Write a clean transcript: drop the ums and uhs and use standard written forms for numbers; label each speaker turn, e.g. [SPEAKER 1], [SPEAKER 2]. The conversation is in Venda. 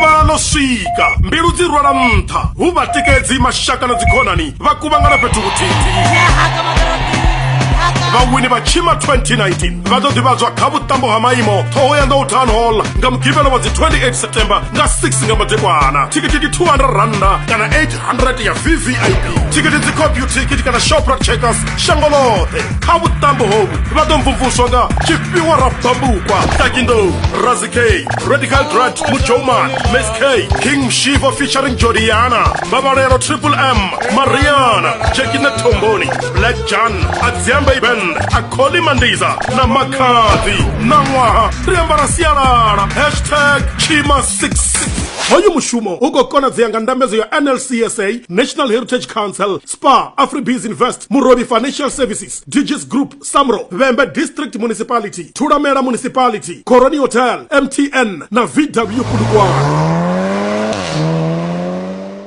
[SPEAKER 1] Ḓuvha ḽo swika, mbilu dzi rwela nṱha, hu vhatikedzi, mashaka na dzikhonani vha kuvhangana fhethu huthihi. Vhawini vha Tshima 2019 vha ḓo ḓivhadzwa kha vhuṱambo ha maimo Thohoyandou Town Hall nga Mugivhela wa dzi 28 September nga 6 nga madekwana. Thikhithi ndi 200 rannda kana 800 ya VVIP. Thikhithi dzi Computicket kana Shoprite Checkers shango ḽoṱhe. Kha vhuṱambo hovhu vha ḓo mvumvuswa nga Tshifhiwa Rabambukwa, Takindou, Razi K, Radical Dread, Mujoman, Miss K, King Mshivo featuring Jodiana, Vavalelo Triple M, Mariana, Jackie Netomboni, Black Jan, Adziambe Band, Akoli Mandiza na Makhadzi. Ṋaṅwaha ri ambara sialala hashtag Chima 6. Hoyu mushumo u khou konadzea nga ndambedzo ya NLCSA, National Heritage Council, Spar, Afribiz Invest, Murobi Financial Services, Digis Group, Samro, Vhembe District Municipality, Thulamela Municipality, Coroni Hotel, MTN na VW Polokwane.